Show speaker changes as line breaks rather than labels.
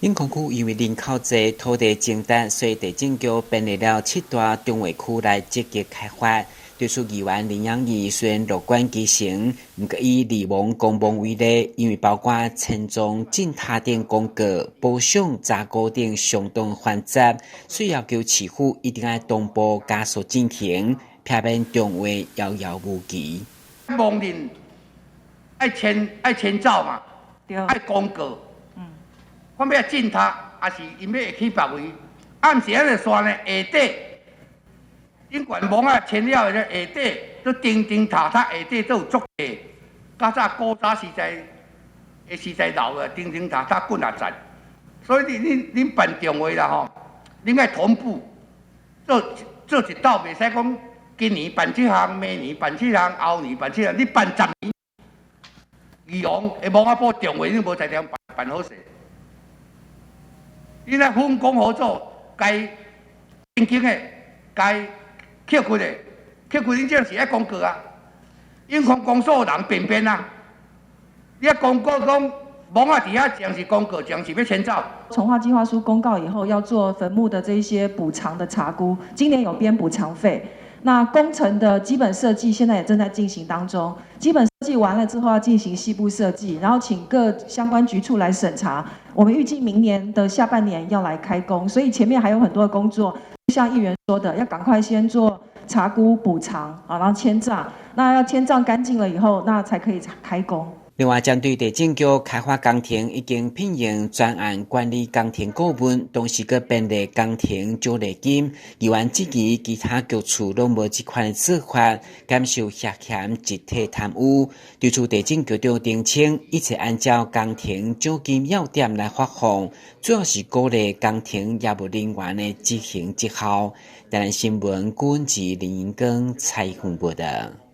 永康區因為人口濟、土地爭奪，所以地政局編列了七大重劃區來積極開發。對此，議員林養義雖然樂觀其成，毋過以利王公墓為例，因為包括遷葬、進塔等公告、保養、查估等相當繁雜，所以要求市府一定愛同步加速進行，避免重劃遙遙無期。
亡人愛遷愛遷走嘛，愛公告。看欲進塔，抑是𪜶欲去別位，啊毋是按呢山呢下底，頂懸墓仔遷了後，下底都釘釘塔塔，下底都有足濟。較早古早時代，的時代留的釘釘塔塔滾啊層，所以你恁恁辦重劃啦吼，恁愛同步做做一道，袂使講今年辦這項，明年辦這項，後年辦這項，你辦十年，預防的墓仔埔重劃，你無才調辦辦好勢。你若分工合作，該正經的，該扣骨的，扣骨恁這是愛公告啊。永康公所人便便啊，你公告講墓仔佇遐，將是公告，將是欲遷走。
重劃計劃書公告以後，要做墳墓的這些補償的查估，今年有編補償費。那工程的基本設計現在也正在進行當中，基本設計完了之後要進行細部設計，然後請各相關局處來審查。我們預計明年的下半年要來開工，所以前面還有很多的工作。像議員說的，要趕快先做查估補償啊，然後遷葬。那要遷葬乾淨了以後，那才可以開工。
另外，針對地政局開發工程已經聘用專案管理工程顧問，同時閣編列工程獎勵金。議員質疑其他局處攏無這款的做法，感受涉嫌集體貪污。對此，地政局長澄清，一切按照工程獎金要點來發放，主要是鼓勵工程業務人員的執行績效。台南新聞，郭文吉、林英庚採訪報導。